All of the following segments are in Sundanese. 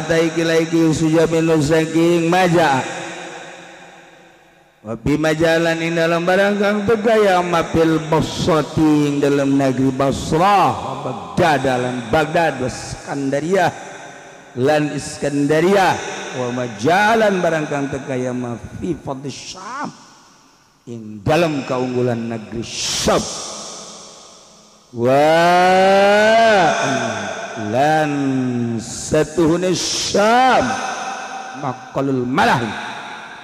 utai iki sujamin saking maja wa bi majalan ing dalam barang kang tegaya mapil Basrati ing dalam negeri Basrah Baghdad lan Baghdad wa Iskandariyah lan Iskandariyah wa majalan barang kang tegaya ma fi fadl Syam ing dalam keunggulan negeri Syam wa lan satuhune Syam maqalul malah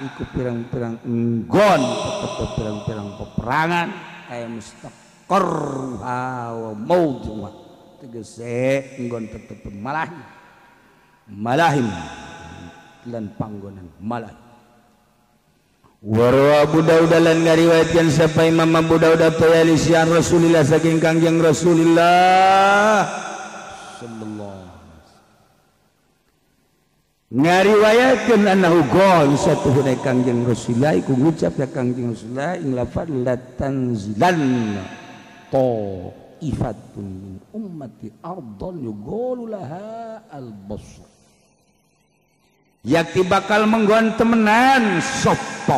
iku pirang-pirang enggon tetep pirang-pirang peperangan ay mustaqarruha wa mawduha tegese enggon tetep malahim malahim lan panggonan malahim. Warwa Abu Dawud lan ngariwayatkeun sapa Imam Abu Dawud Tayalisi an Rasulillah saking Kangjeng Rasulillah sallallahu ngariwayatkeun annahu qol satuhune Kangjeng Rasulillah iku ngucap ya Kangjeng Rasulillah ing lafal la tanzilan ta'ifatun min ummati ardhan yuqalu laha al-basr yakti bakal menggon temenan sapa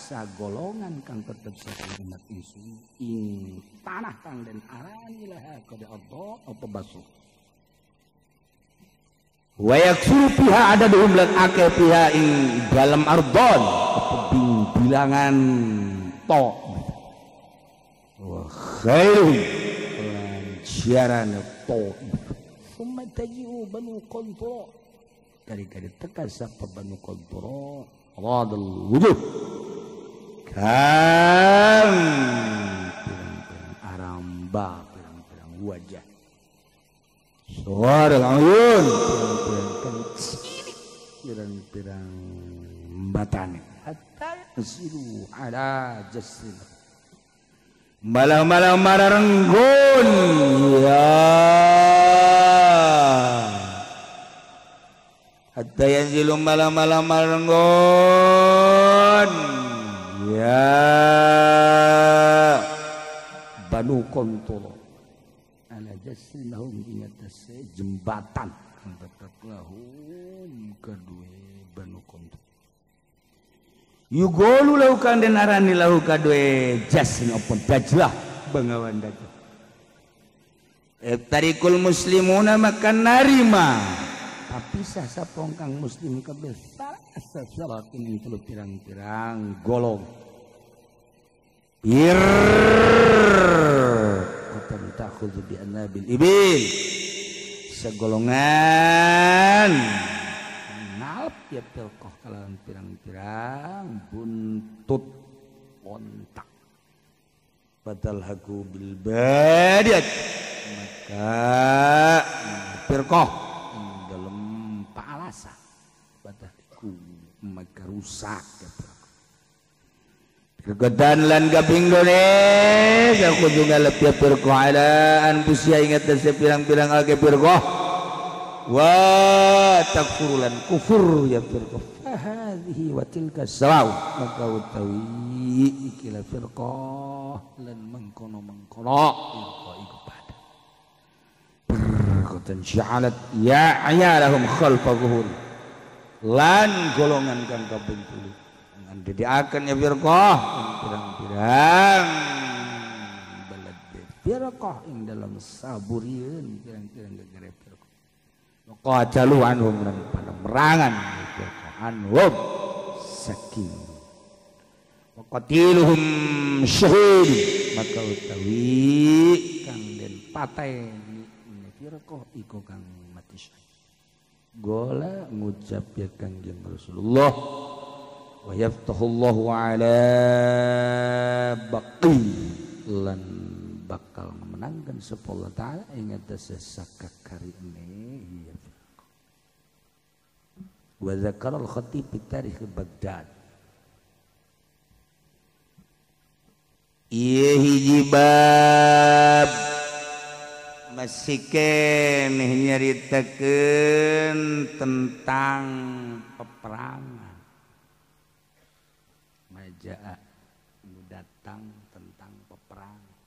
sagolongan kang tetep saking umat ingsun ing tanah kang den arani laha kada ardha apa basr wa yaksuru fiha adaduhum lan akeh fiha ing dalam ardon bilangan to wa khairuhum lan siaran to summa taji'u banu qantura kali-kali teka sapa banu qantura radul wujuh kang pirang-pirang aramba pirang-pirang wajah suara ayun pirang-pirang kecil pirang-pirang batane hatta yasiru ala jasrin malah-malah mararenggun ya hatta yanzilu malah-malah mararenggun ya banu kontolo ala jasrin lahum ing atase jembatan kang tetep lahum kadue banu kontolo yugolu lahu kang den arani lahu kadue jasrin apa dajlah bengawan dajlah tarikul muslimuna maka narima papisah sapong kang muslim kabeh salatin ing telu pirang-pirang golong bir ta'khudhu bi annabil ibil segolongan ngalep ya pilkoh kalawan pirang-pirang buntut ontak batal haku bil badiat maka firqah dalam palasa batahku maka rusak ya firqatan lan kaping done sakudu ngalep ya firqah ala anfusia ingat pirang-pirang alke firqah wa takfurulan kufur ya firqah fa hadhihi wa tilka sawa maka utawi ikilah firqah lan mengkono-mengkono firqah iku pada firqatan ja'alat ya ayalahum khalfa zuhur lan golongan kang kaping telu dadiakan ya firqah pirang-pirang balad firqah ing dalam saburieun pirang-pirang gegere firqah qatalu anhum lan pada merangan firqah anhum saking wa qatiluhum syahid maka utawi kang den pateni firqah iku kang mati syahid gola ngucap ya Kangjeng Rasulullah wa yaftahullahu ala baqi lan bakal memenangkan sapa Allah taala ing atase sakakarine ya wa dzakara al-khatib fi tarikh Baghdad ieu hiji bab masih keneh nyaritakeun tentang peperangan majaa datang tentang peperangan.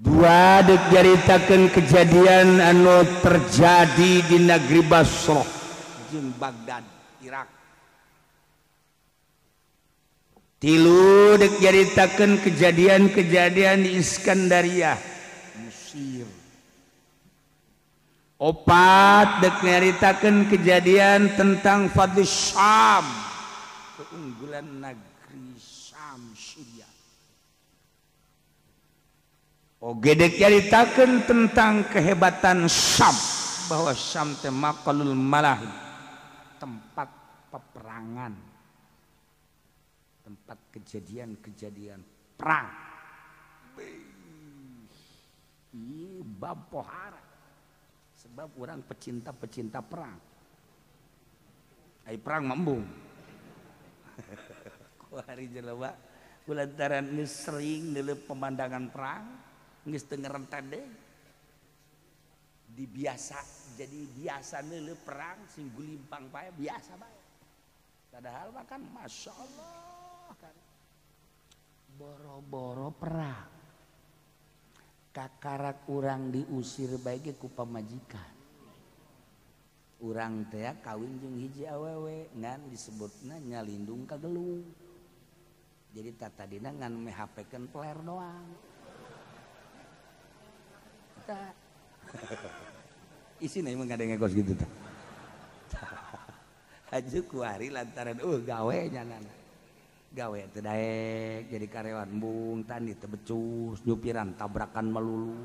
Dua dek nyaritakeun kejadian anu terjadi di negeri Basrah jeung Baghdad, Irak. Tilu dek nyaritakeun kejadian-kejadian di Iskandaria, Mesir. Opat dek nyaritakeun kejadian tentang Fadl Syam, keunggulan negeri Syam, Syria. Oge dek nyaritakeun tentang kehebatan Syam, bahwa Syam teh maqalul malahim, tempat peperangan, tempat kejadian-kejadian perang. Ih, bab pohara. Sebab orang pecinta-pecinta perang. Ai perang mambung. Ku hari jelema kulantaran geus sering neuleuh pemandangan perang, geus teu ngerenteh deui. Dibiasa, jadi biasa neuleuh perang sing gulimpang bae biasa bae. Padahal mah kan Masya Allah kan. Boro-boro perang. Kakarak urang diusir bae ge ku pamajikan. Urang teh kawin jeung hiji awewe ngan disebutna nyalindung ka gelung. Jadi tatadina ngan mehapekeun peler doang. Eta isina emang ngadenge kos gitu tah. Haju kuari lantaran gawe nyanana. Gawe teu daek jadi karyawan embung tani teu becus nyupiran tabrakan melulu.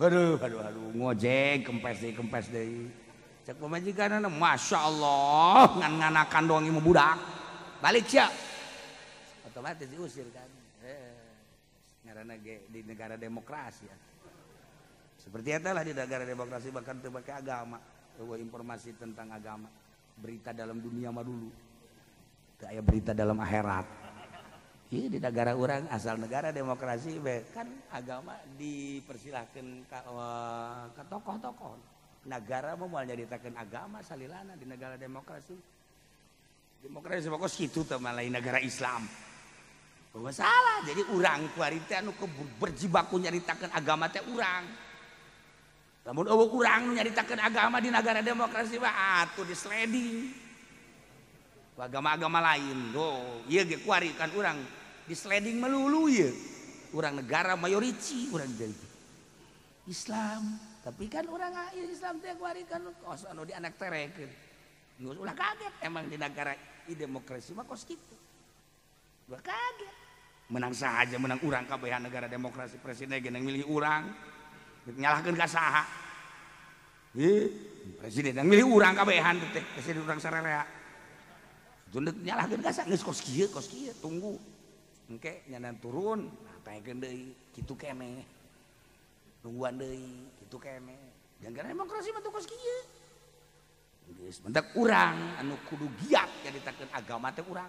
Aduh aduh aduh ngojek kempes deui. Cek pamajikanna masyaallah ngan-nganakan doang ieu budak. Balik sia. Otomatis diusir kan. Ngaranna ge di negara demokrasi ya. Seperti itulah di negara demokrasi bahkan teu make agama, eueuh informasi tentang agama, berita dalam dunia mah dulu. Teu aya berita dalam akhirat. Ieu di negara urang asal negara demokrasi be kan agama dipersilahkeun ka tokoh-tokoh. Negara mah moal nyaritakeun agama salilana di negara demokrasi. Demokrasi mah kos kitu teh mah lain negara Islam. Bahwa salah, jadi urang kuari teh anu berjibaku nyaritakeun agama teh urang. Lamun eueuh urang nu nyaritakeun agama di negara demokrasi mah atuh disliding. Agama-agama lain tuh, ieu ge kuari kan urang disliding melulu ieu. Urang negara mayoriti urang jadi Islam, tapi kan urang Islam teh kuari kan kos anu di anak terekeun. Geus ulah kaget emang di negara demokrasi mah kos kitu. Ulah kaget. Menang sahaja menang urang kabehan negara demokrasi presiden ge milih urang. Nyalahkeun ka saha? Presiden yang milih urang kabehan teh, presiden urang sararea. Tunduk nyalahkeun ka saha geus kos kieu tunggu. Engke nyanan turun, nah taekeun deui, kitu keneh. Tungguan deui, kitu keneh. Jangan demokrasi mah kos kieu. Geus mentak urang anu kudu giat nyaritakeun agama teh urang.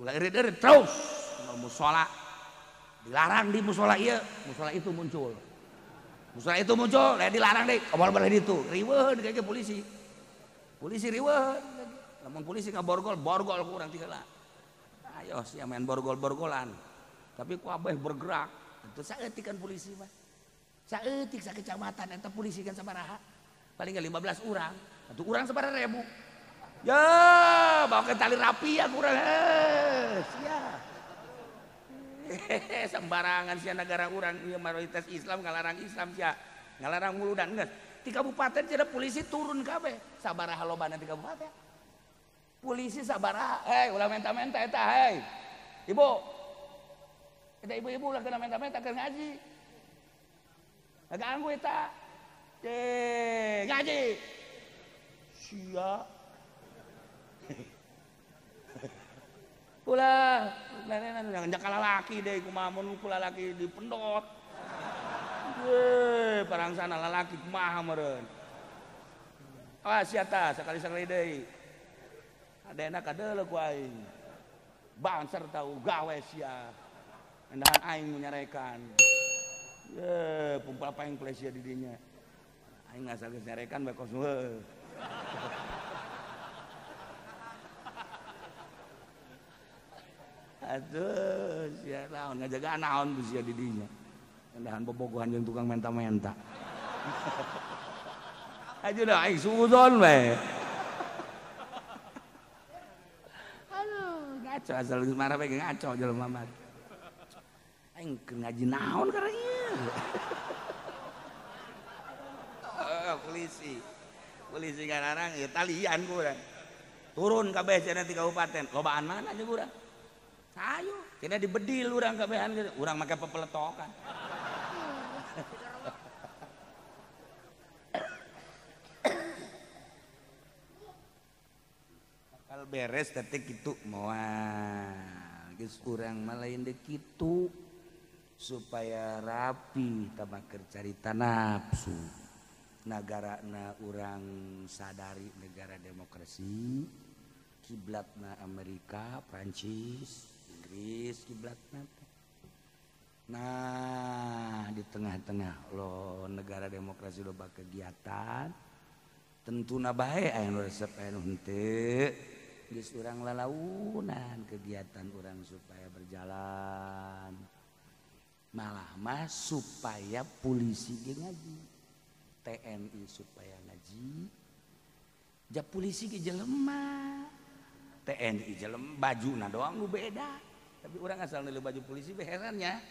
Ulah eureut-eureut terus musola dilarang di musola ieu, musola itu muncul. Musola itu muncul, lain dilarang deh, kabar boleh itu, riweuh kayak polisi, polisi riweuh, lamun polisi ngaborgol, borgol kurang tiga lah, ayo sih main borgol-borgolan, tapi ku abeh bergerak, itu saeutik kan polisi mah, saeutik sakecamatan, eta polisi kan sabaraha, paling nggak 15 orang, atau urang sabaraha ribu, ya bawa ke tali rapi ya kurang, sia. Sembarangan sia negara urang ieu mayoritas Islam ngalarang Islam sia ngalarang muludan geus di kabupaten cenah polisi turun kabeh sabaraha lobana di kabupaten polisi sabaraha hei ulah menta-menta eta hei ibu eta ibu-ibu ulah kena menta-menta keur ngaji ganggu eta ngaji sia ulah nenek kala laki deh kumaha mun kula laki dipendot. Ye, parangsana lalaki kumaha meureun. Awas sia tah sakali-sakali deui. Adena kadeuleu ku aing. Bangser tau gawe sia. Endahan aing nu nyarekan. Ye, pumpal paing plesia di dinya. Aing asal geus nyarekan bae kos heueuh. Aduh, sia naon ngajaga naon tuh sia di dinya. Endahan bobogohan jeung tukang menta-menta. Aja dah aing suudzon we. Aduh, ngaco asal geus marah bae ngaco jelema mah. Aing keur ngaji naon karena ieu. Polisi. Polisi ngarang ya talian ku urang. Turun kabeh cenah di kabupaten. Lobaan mana aja urang? Ayo, cenah dibedil urang kabehan urang make pepeletokan. Bakal beres detik kitu moal. Geus urang mah lain deuk kitu supaya rapi tambah keur carita nafsu. Nagarana urang sadari negara demokrasi, kiblatna Amerika, Prancis, Inggris kiblatna. Nah, di tengah-tengah lo negara demokrasi loba kegiatan, tentuna bae aya nu resep aya nu henteu. Geus urang lalaunan kegiatan urang supaya berjalan. Malah mah supaya polisi ge ngaji. TNI supaya ngaji, ja polisi ge jelema, TNI jelema bajuna doang nu beda, tapi urang asal nilai baju polisi be heran nya,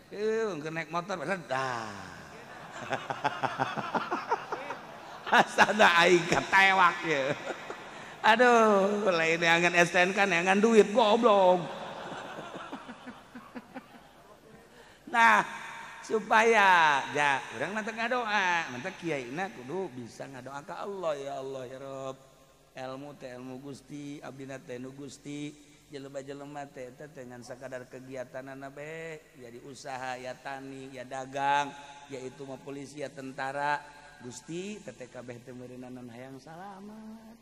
keur naik motor dah, asana aing katewak ye, aduh lain neangan STNK neangan duit goblok, nah. Supaya ya urang mah teu ngadoa, mantap kiaina kudu bisa ngadoa ka Allah ya Allah ya Rob. Ilmu teh ilmu Gusti, abdina teh nu Gusti, jelema-jelema teh eta teh ngan sakadar kegiatanana bae, jadi usaha ya tani, ya dagang, ya itu mah polisi ya tentara. Gusti teh kabeh teh meureunana hayang salamat.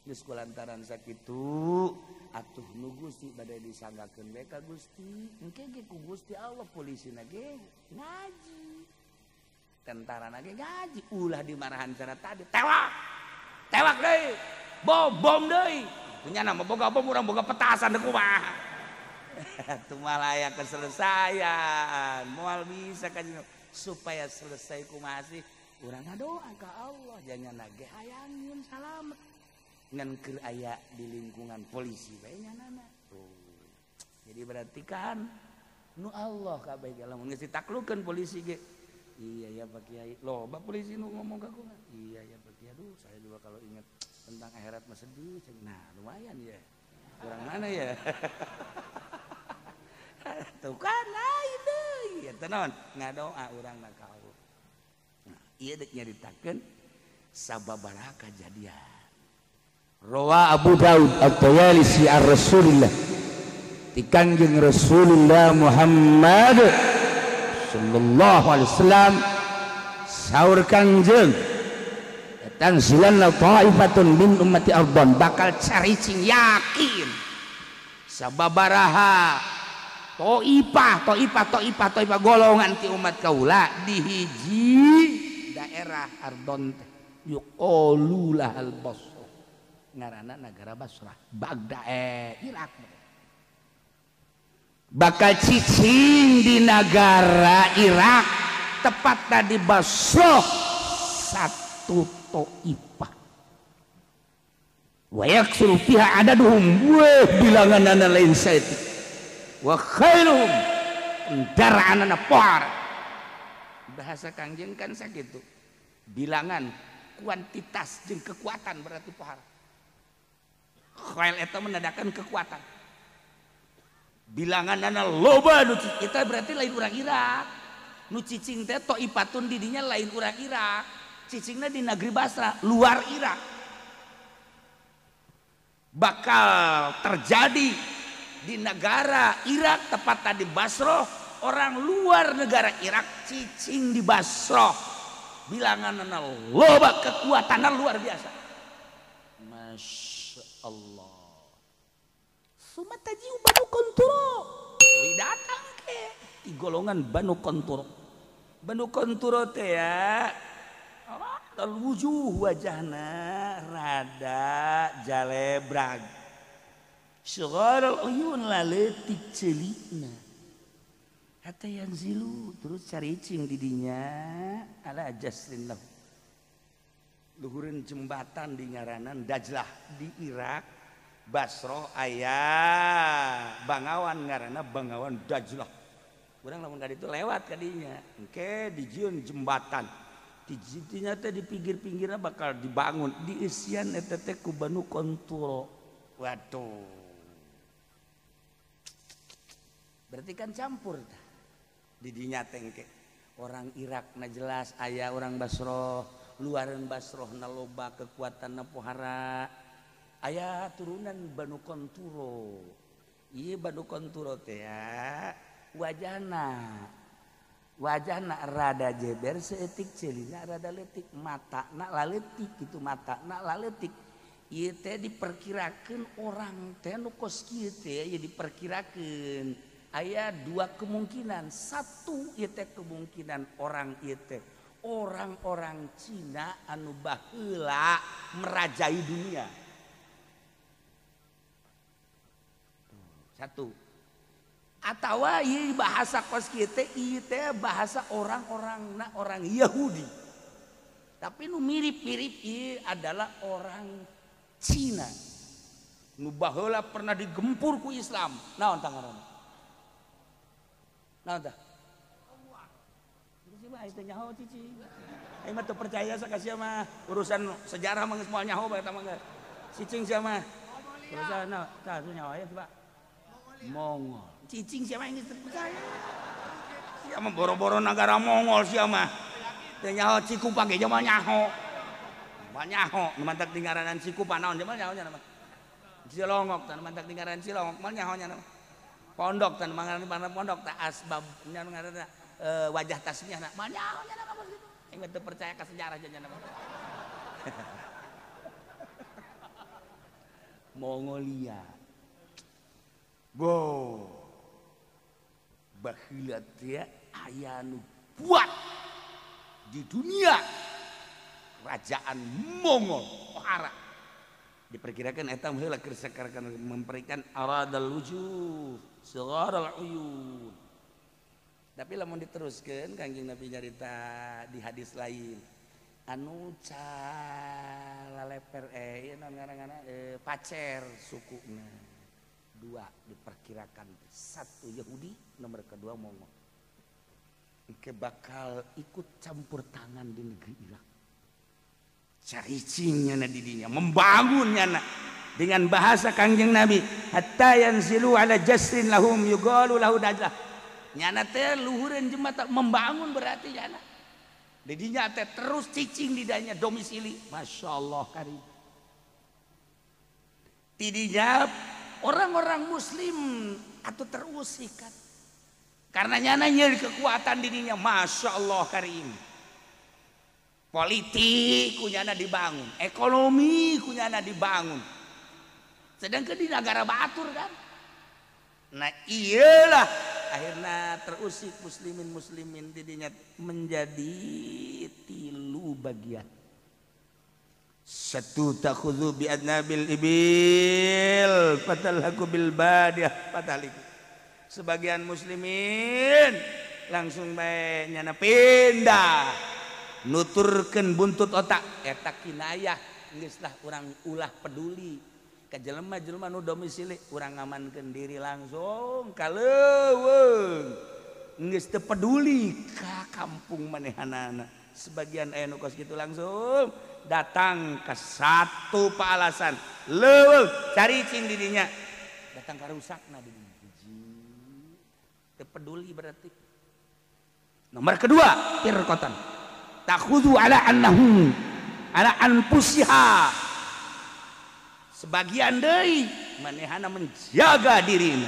Geus kulantaran sakitu atuh nu Gusti bade disanggakeun bae ka Gusti. Engke ge ku Gusti Allah polisina ge ngaji. Tentarana ge ngaji, ulah dimarahan cara tadi. Tewak. Tewak deui. Bom bom deui. Punya nama boga bom urang boga petasan deui kumaha. Atuh malah aya keselesaian. Moal bisa ka supaya selesai kumaha sih urang ngadoa ka Allah janyana ge hayang nyieun salamet. Ngan keur aya di lingkungan polisi bae nyanana. Tuh. Jadi berarti kan nu Allah kabeh ge lamun geus ditaklukeun polisi ge. Iya ya Pak Kiai. Loba polisi nu ngomong ka kula. Iya ya Pak Kiai. Aduh, saya juga kalau ingat tentang akhirat mah sedih. Nah, lumayan ya. Kurang mana ya? Tuh kan lain deui. Eta naon? Ngadoa urang na ka Allah. Nah, ieu deuk nyaritakeun sababaraha kajadian. Rawa Abu Daud At-Tayalisi ar-Rasulillah ti Kangjeng Rasulullah Muhammad sallallahu alaihi wasallam saur Kangjeng tanzilanna ta'ifatun min ummati ardon bakal caricing yakin sababaraha ta'ifah ta'ifah ta'ifah ta'ifah golongan ti umat kaula di hiji daerah Ardon teh yuqalu lahal Basrah ngaranna nagara Basrah Baghdad Irak bakal cicing di nagara Irak tepatnya di Basrah satu ta'ifah wa yaksuru fiha adaduhum wa bilanganana lain saeutik wa khairuhum kendaraanana pohar bahasa Kangjeng kan sakitu bilangan kuantitas jeung kekuatan berarti pohar. Khail eta menandakan kekuatan. Bilanganana loba nu kita berarti lain urang Irak. Nu cicing teh ta'ipatun didinya lain urang Irak. Cicingna di negeri Basra, luar Irak. Bakal terjadi di negara Irak tepatnya di Basra, orang luar negara Irak cicing di Basra. Bilanganana loba kekuatanna luar biasa. Masya Allah. Suma tajiu Banu Konturo. Datang ke di golongan Banu Konturo. Banu Konturo teh ya. Al wujuh wajahna rada jalebrag. Syugharul uyun laletik celikna. Hatta yanzilu terus caricing didinya ala jasrin lahu. Luhureun jembatan di ngaranan Dajlah di Irak, Basro aya Bangawan ngaranna Bangawan Dajlah. Urang lamun ka ditu lewat ka dinya. Engke dijieun jembatan. Di dinya teh di pinggir-pinggirna bakal dibangun, diisian eta teh ku Banu Konturo. Waduh. Berarti kan campur tah. Didinya tengke orang Irak na jelas aya orang Basroh, luaran Basroh na loba kekuatan na pohara aya turunan Banu Konturo. Ieu Banu Konturo teh wajahna wajahna rada jeber seetik, celina rada leutik, matana laletik gitu, matana laletik. Ieu teh diperkirakeun orang teh nu kos kieu teh ieu diperkirakeun aya dua kemungkinan. Satu ieu teh kemungkinan orang ieu teh orang-orang Cina anu baheula merajai dunia. Satu. Atawa ieu bahasa kos kieu teh ieu teh bahasa orang-orang na orang Yahudi. Tapi nu mirip-mirip ieu adalah orang Cina. Nu baheula pernah digempur ku Islam. Naon tah ngaranna? Naon tah? Mah itu nyaho cici. Aing mah teu percaya saka sia mah. Urusan sejarah mah geus moal nyaho bae eta mah geus. Cicing sia mah. Urusan tah nyaho aya coba. Mongol. Cicing sia mah geus teu percaya. Sia mah boro-boro nagara Mongol sia mah. Teu nyaho Cikupa ge moal nyaho. Moal nyaho nu mantak dingaranan Cikupa naon moal nyaho nya mah. Cilongok tah nu mantak dingaranan Cilongok moal nyaho nya mah. Pondok tah nu ngaranna pondok tah asbab nya ngaranna wajah tasmiah na moal nyaho nya mah gitu. Aing mah teu percaya ka sejarah nya mah. Mongolia. Bo. Baheula teh aya nu kuat di dunia kerajaan Mongol pohara. Diperkirakan eta heula keur sakarkan memberikan aradal wujuh sigharal uyun. Tapi lamun diteruskeun Kangjeng Nabi nyarita di hadis lain anu calaleper ieu naon ngaranna pacer sukuna dua diperkirakan, satu Yahudi, nomor kedua Mongol. Engke bakal ikut campur tangan di negeri Irak. Caricingnya na didinya, membangunnya na dengan bahasa Kangjeng Nabi hatta yanzilu ala jasrin lahum yugalu lahu dajlah. Nyana teh luhureun jembatan membangun berarti nyana. Didinya teh terus cicing didanya domisili. Masya Allah karim. Tidinya orang-orang muslim atau terusik kan. Karena nyana nyeri kekuatan dirinya, Masya Allah karim. Politik kunyana dibangun, ekonomi kunyana dibangun. Sedangkan di negara batur kan. Nah iyalah akhirnya terusik muslimin-muslimin didinya menjadi tilu bagian. Satu takhudhu bi adnabil ibil fatalhaku bil badiyah fataliku. Sebagian muslimin langsung bae nyana pindah nuturkeun buntut otak eta kinayah geus lah urang ulah peduli ka jelema-jelema nu domisili urang ngamankeun diri langsung ka leuweung geus teu peduli ka kampung manehanana. Sebagian aya nu kos kitu langsung datang ke satu paalasan leuweung caricing didinya datang ka rusakna didinya teu peduli berarti. Nomor kedua firqatan takhudhu ala annahum ala anfusiha. Sebagian deui manehana menjaga dirina,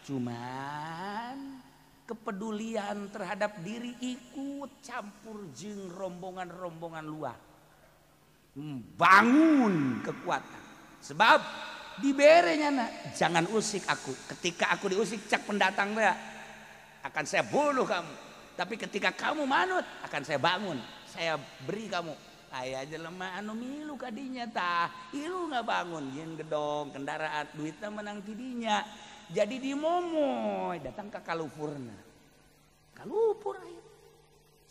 cuman kepedulian terhadap diri ikut campur jeung rombongan-rombongan luar membangun kekuatan. Sebab diberenya nak jangan usik aku, ketika aku diusik cak pendatang teh akan saya bunuh kamu, tapi ketika kamu manut akan saya bangun, saya beri kamu. Aya jelema anu milu kadinya tah ilu ngabangun jeung gedong kendaraan duitna menang tidinya. Jadi dimomoy datang ka kalupurna. Kalupur aya.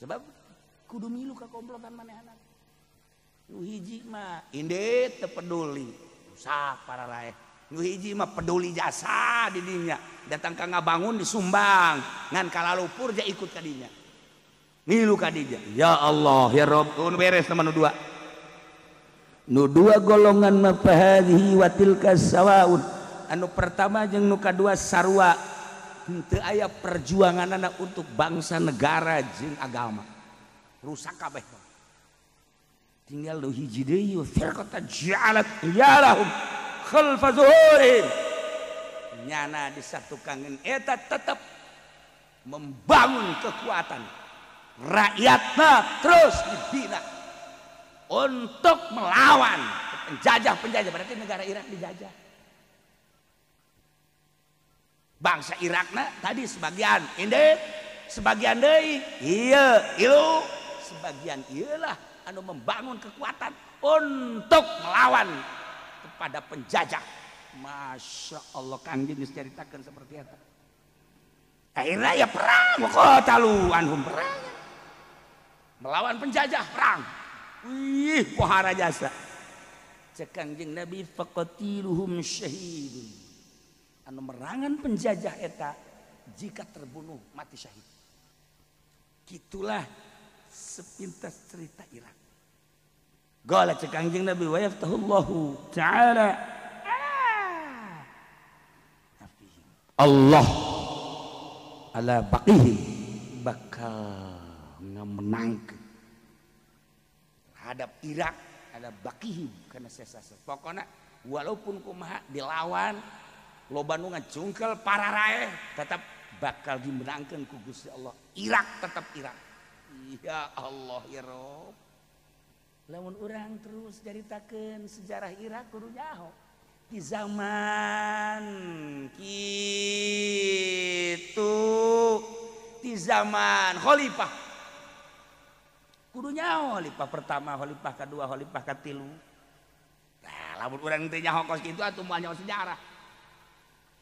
Sebab kudu milu ka komplotan manehna. Nu hiji mah inde teu peduli. Rusak para raeh. Nu hiji mah peduli jasa di dinya. Datang ka ngabangun disumbang, ngan kalalupur ja ikut ka dinya. Milu ka dinya. Ya Allah ya Rabb, nu beres sama nu dua. Nu dua golongan mah fahadhihi wa tilka sawaun. Anu pertama jeung nu kadua sarua henteu aya perjuanganana untuk bangsa negara jeung agama. Rusak kabeh. Tinggal nu hiji deui firqata ja'alat yalahum khalfa zuhurihim. Nyana disatukangeun eta tetep membangun kekuatan rakyatna terus dibina untuk melawan penjajah-penjajah. Berarti negara Irak dijajah. Bangsa Irakna tadi sebagian inde, sebagian deui ieu ilu, sebagian ieulah anu membangun kekuatan untuk melawan kepada penjajah. Masya Allah, Kang geus caritakeun seperti eta. Akhirnya ya perang, qatalu anhum, perang melawan penjajah, perang. Wih, pohara jasa. Cek Kangjeng Nabi faqatiluhum syahidun. Anu merangan penjajah eta jika terbunuh mati syahid. Gitulah sepintas cerita Irak. Gala cek Kangjeng Nabi wa yaftahullahu ta'ala Allah ala baqihi bakal ngamenangkeun terhadap Irak ada baqihim karena sesa. Pokoknya walaupun kumaha dilawan loba nu ngacungkel para raeh tetap bakal dimenangkeun ku Gusti Allah. Irak tetap Irak. Ya Allah ya Rob. Lamun urang terus caritakeun sejarah Irak kudu nyaho. Di zaman kitu, di zaman khalifah kudu nyaho khalifah pertama, khalifah kedua, khalifah katilu. Nah, lamun urang teh nyaho kos kitu atuh moal nyaho sejarah.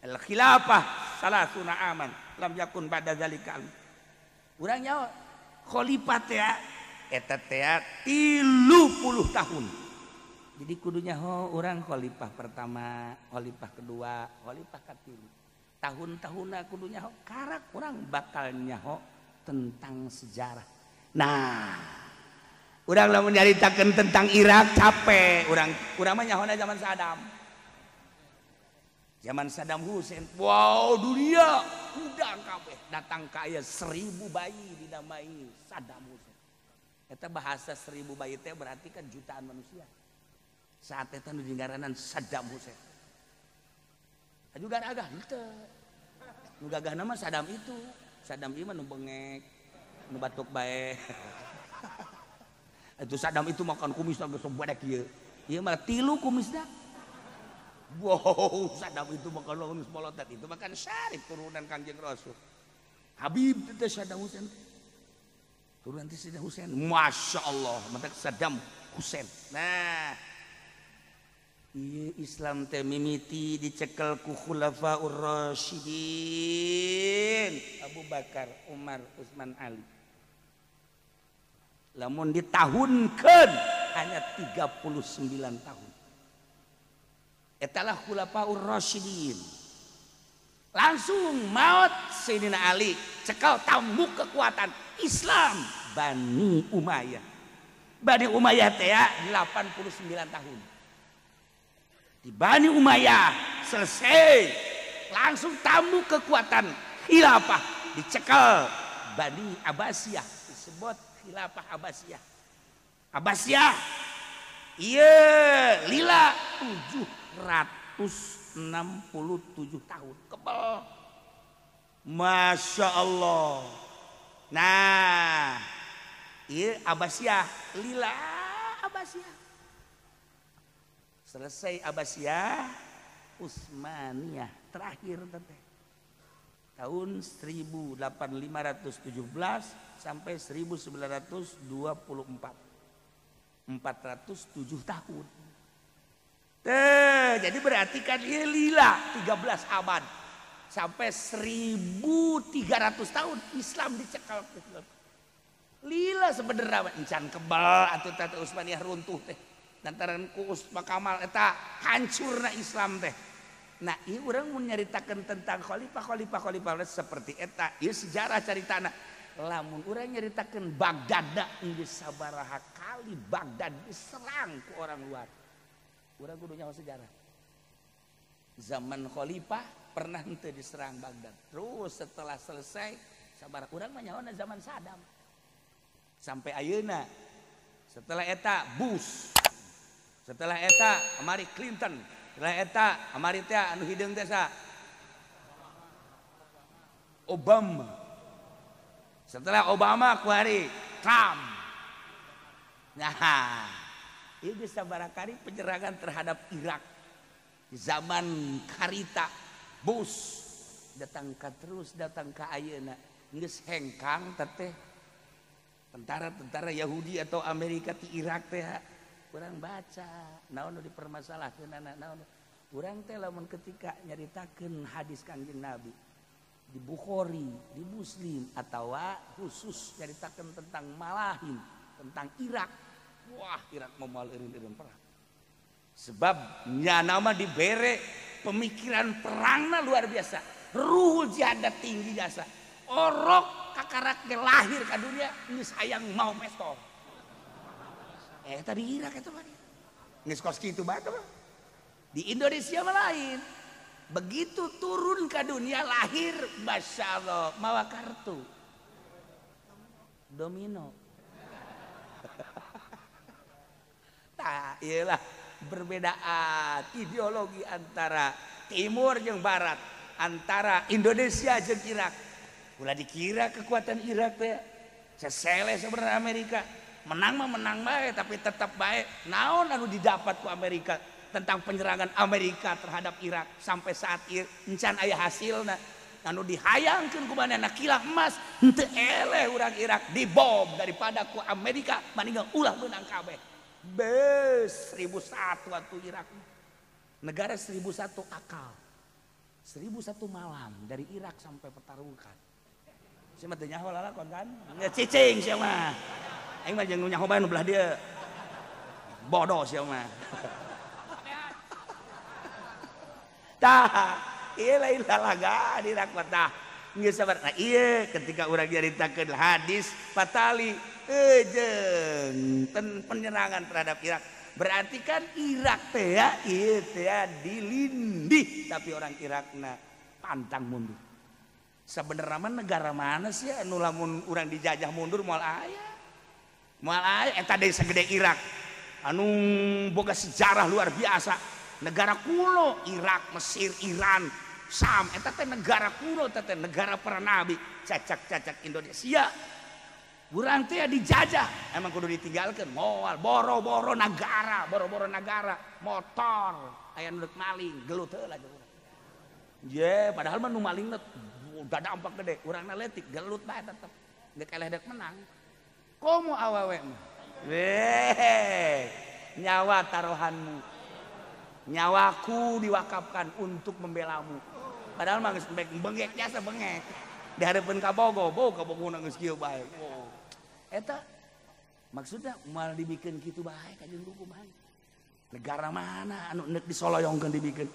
Al khilafah salasuna aman lam yakun ba'da zalika. Urang nyaho khalifah teh eta teh 30 tahun. Jadi kudu nyaho urang khalifah pertama, khalifah kedua, khalifah katilu. Tahun-tahunna kudu nyaho karak urang bakal nyaho tentang sejarah. Nah, urang lamun nyaritakeun tentang Irak capek, urang mah nyahona zaman Saddam. Zaman Saddam Hussein, wow dunia udah kabeh datang kaya 1000 bayi dinamai Saddam Hussein. Eta bahasa 1000 bayi teh berarti kan jutaan manusia. Saat eta nu dingaranan Saddam Hussein. Juga agah henteu. Nu gagahna mah Saddam itu. Saddam ieu mah nu bengek, nu batuk bae. Itu Saddam itu makan kumisna geus badek ieu. Ieu mah 3 kumisna. Wow, Saddam itu makan kumis molotot itu makan syarif turunan Kangjeng Rasul. Habib teh Saddam Hussein. Turunan teh Saddam Hussein. Masya Allah, mantak Saddam Hussein. Nah, ieu Islam teh mimiti dicekel ku Khulafaur Rasyidin, Abu Bakar, Umar, Utsman, Ali. Lamun ditahunkeun hanya 39 tahun. Etalah Khulafaur Rasyidin. Langsung maut Sayyidina Ali, cekel tambuk kekuatan Islam Bani Umayyah. Bani Umayyah teh 89 tahun. Di Bani Umayyah selesai, langsung tambuk kekuatan khilafah dicekel Bani Abbasiyah, disebut khilafah Abbasiyah. Abbasiyah iya lila 767 tahun kebel. Masya Allah. Nah, iya Abbasiyah lila Abbasiyah. Selesai Abbasiyah, Utsmaniyah terakhir teteh. Tahun 1517 sampai 1924. 407 tahun. Teh, jadi berarti kan lila 13 abad. Sampai 1300 tahun Islam dicekal. Lila sebenarnya encan kebal atuh teh Utsmaniyah runtuh teh. Lantaran ku Utsman Kamal eta hancurna Islam teh. Nah, ieu urang mun nyaritakeun tentang khalifah-khalifah seperti eta, ieu sejarah caritana. Lamun urang nyaritakeun Baghdad geus sabaraha kali Baghdad diserang ku orang luar. Urang kudu nyaho sejarah. Zaman khalifah pernah henteu diserang Baghdad. Terus setelah selesai sabaraha urang mah nyaho zaman Saddam. Sampai ayeuna. Setelah eta Bush. Setelah eta amari Clinton. Setelah eta amari teh anu hideung teh sa Obama. Setelah Obama kuari Trump. Nah, ini sabaraha kali penyerangan terhadap Irak. Di zaman Karita Bush datang ka terus datang ka ayeuna geus hengkang teteh tentara-tentara Yahudi atau Amerika di Irak teh urang baca naon nu dipermasalahkeun naon urang teh lamun ketika nyaritakeun hadis Kangjeng Nabi di Bukhari, di Muslim atawa khusus nyaritakeun tentang Malahim, tentang Irak. Wah, Irak moal eureun-eureun perang. Sebab nyana mah dibere pemikiran perangna luar biasa. Ruhul jihad tinggi jasa. Orok kakarak ge lahir ka dunia geus hayang mau pestol. Tadi Irak eta mah. Geus kos kitu bae mah. Di Indonesia mah lain. Begitu turun ke dunia lahir, masya Allah, mawa kartu domino. Tah, iyalah perbedaan ideologi antara timur jeung barat, antara Indonesia jeung Irak. Ulah dikira kekuatan Irak teh sesele sebenarnya Amerika. Menang mah menang bae, tapi tetap bae. Naon anu didapat ku Amerika tentang penyerangan Amerika terhadap Irak sampai saat ieu encan aya hasilna. Anu dihayangkeun ku manehna kilang emas henteu eleh urang Irak dibom daripada ku Amerika mendingan ulah meunang kabeh. Bes 1001 atuh Irak. Negara 1001 akal. 1001 malam dari Irak sampai pertarungan. Sia mah teu nyaho lalakon kan? Nya cicing sia mah. Aing mah jeung nu nyaho bae nu belah dieu. Bodoh sia mah. Tah, ieu lain lalaga di Irak mah tah. Geus sabar. Nah ieu ketika urang nyaritakeun hadis patali jeung penyerangan terhadap Irak. Berarti kan Irak teh ya ieu teh dilindih tapi orang Irakna pantang mundur. Sebenarnya mah negara mana sih anu lamun urang dijajah mundur moal aya. Moal aya eta deui sagede Irak. Anu boga sejarah luar biasa. Negara kuno Irak, Mesir, Iran, Sam eta teh negara kuno, eta teh negara para nabi. Cacak-cacak Indonesia. Urang teh dijajah, emang kudu ditinggalkeun. Moal boro-boro nagara, boro-boro nagara, motor aya nu deuk maling, gelut heula jeung urang. Ye, padahal mah nu malingna udah dampak gede, urangna leutik, gelut bae tetep. Deuk eleh deuk menang. Komo awewe mah. Weh, nyawa taruhanmu. Nyawaku diwakafkan untuk membelamu. Padahal mah geus bengek jasa bengek. Dihareupeun ka Bogo, boga bogona geus kieu bae. Oh. Eta maksudnya moal dibikeun kitu bae ka jeung kumaha. Negara mana anu neuk disoloyongkeun dibikeun.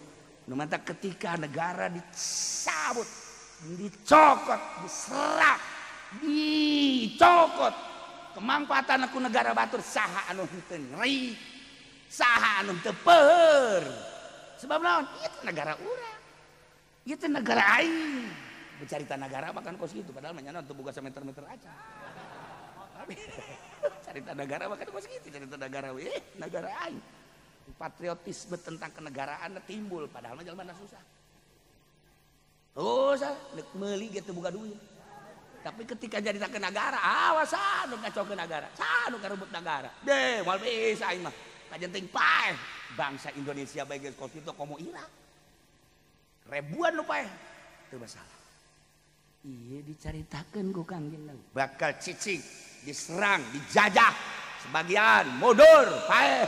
Nu mantak ketika negara dicabut, dicokot, diserap, dicokot. Kemangpaatan aku negara batur saha anu henteu nyeri. Saha anu teu peur. Sebab naon? Ieu teh negara urang. Ieu teh negara aing. Bercarita negara bahkan kos gitu padahal mah nyana teu boga sameter-meter aja. Tapi carita negara bahkan kos gitu, carita negara we, negara aing. Patriotisme tentang kenegaraan timbul padahal mah jelema susah. Oh, sah deuk meuli ge teu boga duit. Tapi ketika jadi ke negara, awas anu ngacokeun negara, anu karebut negara. Deh, moal bisa aing mah. Kajenting paeh bangsa Indonesia bae geus kos kitu komo Irak. Ribuan nu paeh teu masalah. Ieu dicaritakeun ku Kangjeng Nabi. Bakal cicing, diserang, dijajah, sebagian mundur paeh.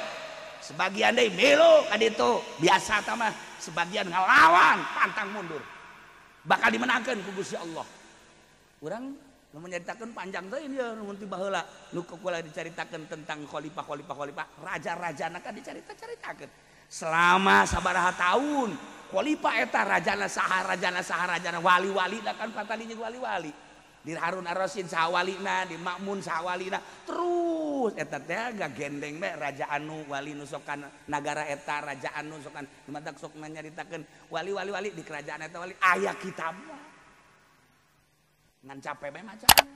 Sebagian deui milu ka ditu, biasa tah mah, sebagian ngalawan pantang mundur. Bakal dimenangkeun ku Gusti Allah. Urang nu menyaritakeun panjang teh ieu nu ti baheula nu kula dicaritakeun tentang khalifah-khalifah raja-rajana kan dicarita-caritakeun. Selama sabaraha tahun khalifah eta rajana saha rajana wali-wali kan patali jeung wali-wali. Di Harun Ar-Rasyid saha walina, di Makmun saha walina, terus eta teh gagendeng bae raja anu wali nu sok nagara eta raja anu sok matak sok nyaritakeun wali-wali di kerajaan eta wali aya kitab. Ngan capek bae macana.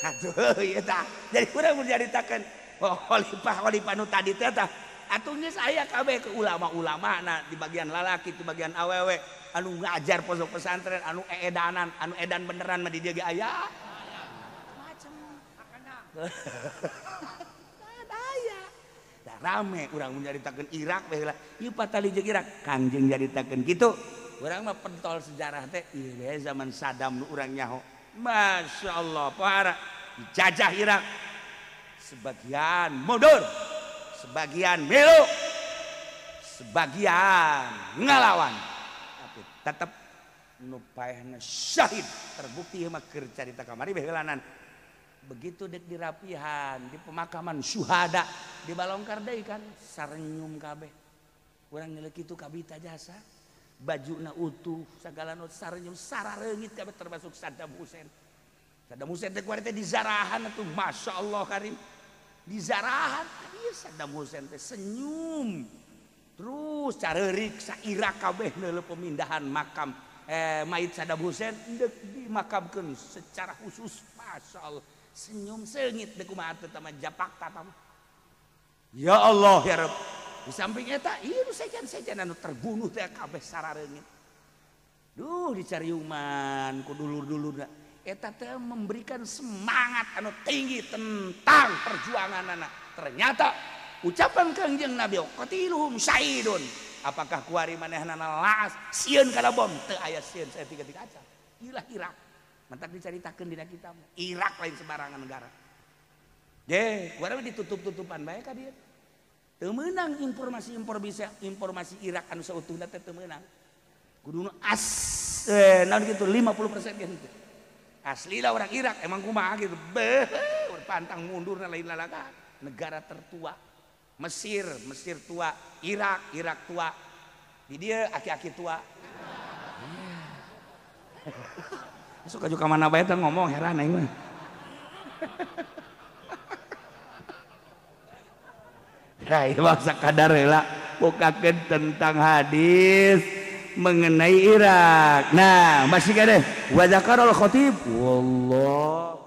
Aduh ieu tah. Jadi urang mun nyaritakeun khalifah-khalifah nu tadi teh tah atuh geus aya kabeh ke ulama-ulama na di bagian lalaki di bagian awewe anu ngajar pondok pesantren anu eedanan anu edan beneran mah di dieu ge aya macam aya da rame urang mun nyaritakeun Irak bae heula ieu patali jeung Irak Kangjeng nyaritakeun kitu. Urang mah pentol sejarah teh ieu we zaman Saddam nu urang nyaho. Masya Allah para dijajah Irak sebagian mundur, sebagian milu, sebagian ngalawan, tapi tetep nu paehna syahid. Terbukti mah keur carita kamari baheulanan. Begitu dek dirapihan di pemakaman syuhada di Balongkar deui kan sarenyum kabeh. Urang nilai kitu kabita jasa. Bajuna utuh sagala nu sarenyum sarareungit kabeh termasuk Saddam Hussein. Saddam Hussein teh kuari teh dizarahan atuh Masya Allah karim. Dizarahan ieu Saddam Hussein teh senyum. Terus careurik sa Irak kabeh neuleuh pemindahan makam mayit Saddam Hussein deuk dimakamkeun secara khusus. Masya Allah senyum seungit deuk kumaha teh tama Japakta tama. Ya Allah ya Rabb. Di samping eta ieu nu sejen-sejen anu terbunuh teh kabeh sarareungit. Duh dicariuman ku dulur-dulurna. Eta teh memberikan semangat anu tinggi tentang perjuanganana. Ternyata ucapan Kangjeng Nabi qatiluhum syahidun. Apakah kuari manehnana laas sieun kana bom? Teu aya sieun saya tiga-tiga acan. Ilah Irak. Mantak dicaritakeun dina kitab. Irak lain sembarangan negara. Ge, kuari ditutup-tutupan bae ka dieu. Teu meunang informasi Irak anu sautuhna teh teu meunang. Kudu nu as naon kitu 50% ge henteu. Aslilah orang Irak emang kumaha gitu. Beuh, pantang mundur lain lalaga. Negara tertua. Mesir, Mesir tua, Irak, Irak tua. Di dieu aki-aki tua. Suka juga mana bae teh ngomong heran aing mah. Nah, bangsa kadar heula bukakeun tentang hadis mengenai Irak. Nah, masih kade wa zakarul khatib wallah.